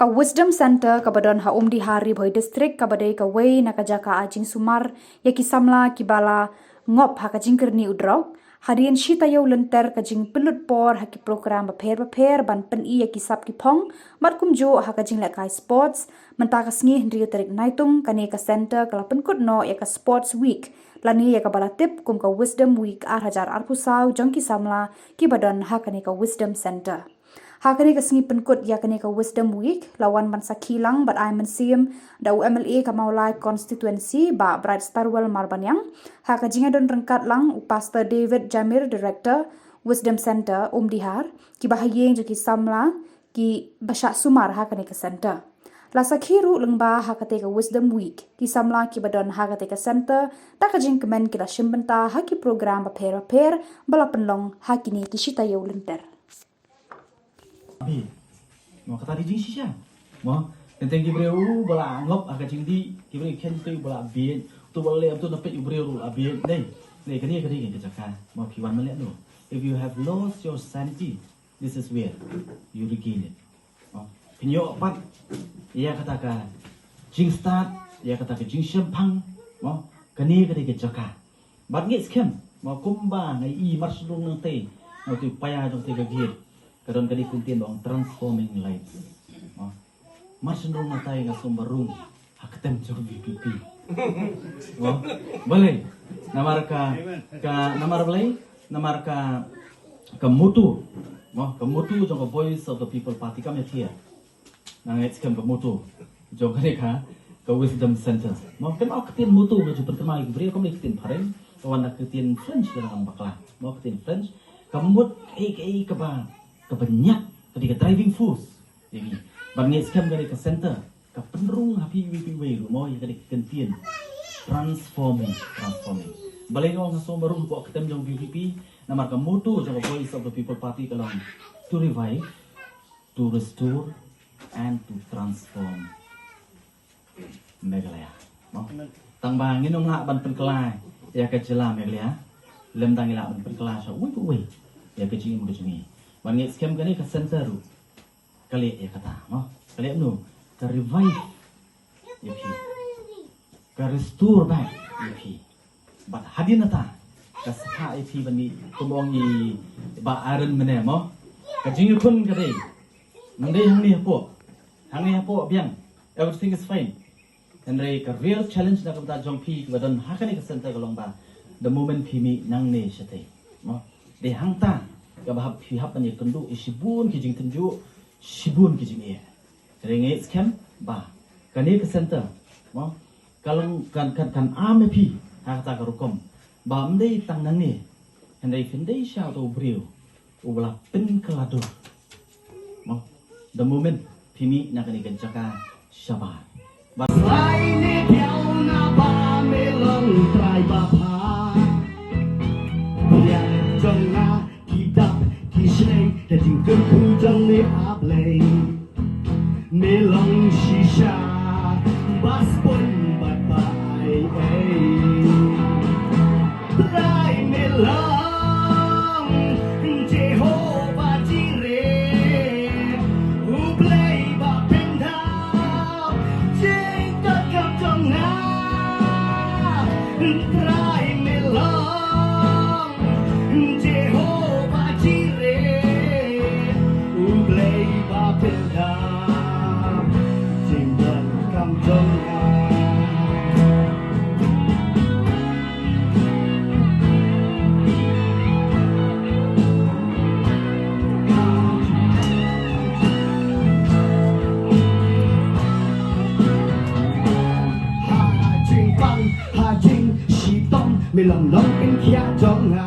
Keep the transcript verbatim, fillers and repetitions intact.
Wisdom Centre kaba don ha Umdihar, Ri Bhoi District, kaba dei kawei na ka jaka ai jingsumar ïa ki samla kiba la ngop ha ka jingkyrni u drok, hadien shi taïew lynter ka jingpynlut por ha ki program bapher bapher ban pyni ïa ki sap ki phong, bad kumjuh ha ka jinglehkai sports. Mynta ka sngi hynriew tarik Naitung, kane ka centre ka la pynkut noh ïa ka Sports Week, lane ïa kaba la tip kum ka Wisdom Week ar hajar arphew saw jong ki samla kiba don ha kane ka Wisdom Centre. Ha kane ka sngi pynkut ïa kane ka Wisdom Week, la wan ban sakhi lang bad ai mynsiem da u M L A ka Mawlai Constituency, Bah Brightstarwell Marbaniang, ha ka jingïadon ryngkat lang u Pastor David Jamir, Director, Wisdom Centre, Umdihar, ki bahaïing jong ki samla kiba shah sumar ha kane ka centre. La sakhi ruh lyngba ha kata ka Wisdom Week, ki samla kiba don ha kata ka centre, da ka jingkmen ki la shim bynta ha ki program bapher bapher ba la pynlong ha kine ki shi taïew lynter. Bi. Mo, kata dei jingshisha. Mo, teng teng ki briew ba la ngop ha ka jingdih, ki briew kheiñ tu ba la bieit, tu ba la leh tu na peit u briew ruh la bieit. Dei, dei, kane, kane ka jaka. Mo, phi wan ma leh no. If you have lost your sanity, this is where you regain it. Mo, phin ïoh pat ïa kata ka jingstad, ïa kata ka jingshemphang. Mo, kane, kane ka jaka. Bad ngeit skhem, mo, kumba nga i mar shlur nangtei, nga tu paia jong te ka gate. Ka don kane ka ktien ba ong transforming lives. Mo, mar shlur nangtei nga sum ba rung ha ka ktem jong V P P. Mo, balei? Namar ka, ka, namar balei? Namar ka, ka motto. Mo, ka motto jong ka Voice of the People Party kam ïa clear. Nga ngeit skhem ka motto jong kane ka, ka Wisdom Centre. Mo, kane ka ktien motto nga ju pynkynmaw ïa ki briew, kam dei ka ktien phareng, ka wan na ka ktien French, ka wan bakla. Mo, ka ktien French, ka mut ei, ei, kaba, kaba ñiad, ka dei ka driving force. Ïa ngi. Bad ngeit skhem kane ka centre ka pynrung ha phi iwei pa iwei ruh, mo, ïa kane ka ktien transforming, transforming. Balei nga ong nga sum ba rung hapoh ka ktem jong V P P, namar ka motto jong ka Voice of the People Party ka long to revive, to restore and to transform Meghalaya. Mo? Tang ba ngin ym lah ban pynkylla ïa ka jylla Meghalaya, lymda ngi lah ban pynkylla sha uwei pa uwei ïa ka jingim ka jong ngi. Ban ngeit skhem kane ka centre ruh ka leh ïa kata, mo? Ka leh no, ka revive ïa phi, ka restore back ïa phi. Bad hadien nangta ka sngewbha ïa phi ban mih, kumba ong i Bah Aaron mynne, mo? Ka jingïakhun ka dei, nang dei hangne hapoh, hangne hapoh biang, everything is fine. Hynrei ka real challenge na ka bynta jong phi kiba don ha kane ka centre ka long ba the moment phi mih nangne shatei, mo, dei hangta kaba hap, phi hap ban ïakynduh ïa shibun ki jingtynjuh, shibun ki jingeh. Hynrei nga ngeit skhem ba kane ka centre, mo, ka long kan, kan, kan arm ïa phi ha kata ka rukom ba ym dei tang nangne, hynrei phin dei sha uto u briew uba la pynkylla dur. Mo, the moment phi mih na kane ka jaka shabar. Ba trai ne phi na ba me long trai ba pha. Phi jong nga ki dap ki shlei, ka jingkyrkhu jong me A Blei. Me long shisha ba spun bad ba ai ei. Trai me long Jehovah Jireh, U Blei ba pyndap jingdonkam jong nga. Trai me long Jehovah Jireh, U Blei ba pyndap jingdonkam jong nga. Ha jingpang, ha jingshitom, me long nongpynkhiah jong nga.